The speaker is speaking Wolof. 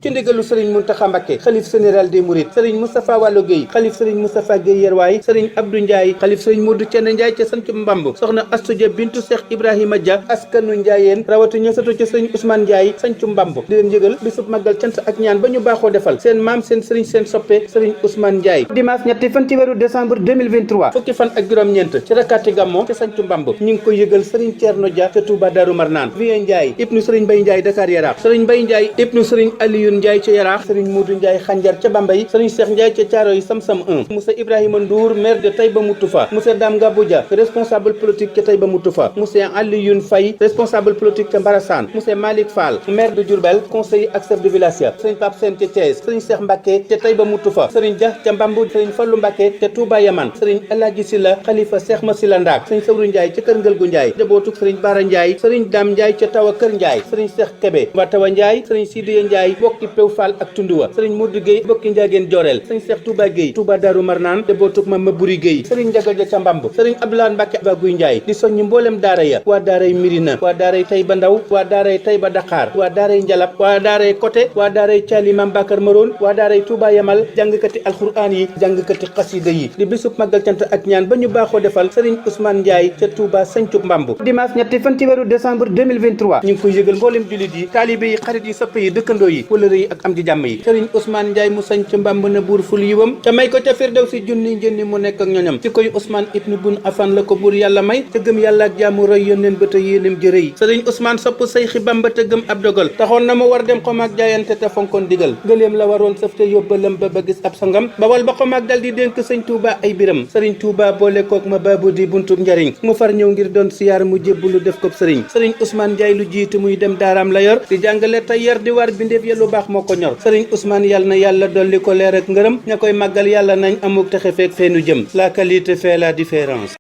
ci ndigalu sëriñ Muntaxa Mbàkke xalif général des mourides sëriñ Moustapha Wallo Gueye xalif sëriñ Moustapha Gueye Yerwaay sëriñ Abdou Ndiaye xalif sëriñ Modou Thiene Ndiaye ca sancu Mbamb soxna Astou Dia bintu Cheikh Ibrahima Dia askanu Ndiayeen rawati ñoo satu ca sëriñ Ousmane Ndiaye sancu Mbamb di leen yëgal bisub màggal cant ak ñaan ba ñu baaxoo defal seen maam seen sëriñ seen soppe sëriñ Ousmane Ndiaye dimanche ñetti fan ci weeru décembre 2023 fukki fan ak juróom-ñeent ci rakkaati gàmmo ca sancu Mbamb ñu ngi koy yëgal sëriñ Thierno Dia ca Touba Darou Marnaan Vieux Ndiaye ibnu sëriñ Mbaye Ndiaye Dakar Yaraax sëriñ Mbaye Ndiaye ibnu sëriñ Alioune Ndiaye ca Yaraax sëriñ Modou Ndiaye Xanjar ca Bambey sëriñ Cheikh Ndiaye ca Thiaroye Samsam 1 monsieur Ibrahima Ndour maire de Taïba Moutoufa monsieur Dame Gabou Dia responsable politique ca Taïba Moutoufa monsieur Alioune Faye responsable politique ca Mbarassane monsieur Malick Fall maire de Diourbel conseiller ak chef de village ya sëriñ Pape Sène ca Thiès sëriñ Cheikh Mbacké ca Taïba Moutoufa sëriñ Dia ca Mbambu sëriñ Fallou Mbacké ca Touba Yaman sëriñ Alhaji Silla Khalifa Cheikh Massila Ndak sëriñ Sawru Ndiaye ca Kër Ngël gu Ndiaye jabootuk sëriñ Bara Ndiaye sëriñ Dame Ndiaye ca Tawa Kër Ndiaye sëriñ Cheikh Kébé waa Tawa Ndiaye sëriñ Sidiya Ndiaye bokki Pew Fall ak Tunduwa sëriñ Modou Gueye bokki Ndiageen Jorel sëriñ Cheikh Touba Gueye Touba Darou Marnaan jabootuk Mama Buri Gueye sëriñ Ndiaga Dia ca Mbamb sëriñ Abdoulaye Mbacké Aba Guy Ndiaye di soññi mboolem daara ya waa daaray Mirina waa daaray Taïba Ndaw waa daaray Taïba Dakar waa daaray Njalab waa daaray Côté waa daaray Thiali Mam Bakar Maroon waa daaray Touba Yamal jàngkati alxuraan yi jàngkati xasida yi di bisub màggal cant ak ñaan ba ñu baaxoo defal sëriñ Ousmane Ndiaye ca Touba Sancub Mbamb dimanche ñetti fan ci weeru décembre 2023 ñu ngi koy yëgal mboolem jullit yi taalibe yi xarit yi soppe yi dëkkandoo yi wëlëre yi ak am di jàmm yi sëriñ Ousmane Ndiaye mu sanc Mbamb na buur ful yiwam ca may ko ca Firdawsi junni njënni mu nekk ak ñoñam ci koy Ousmane ibnu Bun Affan la ko buur yàlla may te gëm yàlla ak jaamu roy yónneen ba te yéenem jërë yi sëriñ Ousmane sopp say xi Bamba te gëm ab dogal taxoon na mu war dem xomaak jaayante te fonkoon digal gëléem la waroon sëf te yóbbalam ba gis ab sangam bawal ba xomaak dal di dénk sëñ Touba ay biram sëriñ Touba boole kook ma baabu di buntub njariñ mu far ñëw ngir doon siyaar mu jébbulu def ko sëriñ sëriñ Ousmane Ndiaye lu jiitu muy dem daaraam la yor di jàngale tey yar di war bindeef ya lu baax moo ko ñor sëriñ Ousmane yàlla na yàlla dolli ko leer ak ngërëm ña koy màggal yàlla nañ amuk texe feek feenu jëm la qualité fait la différence.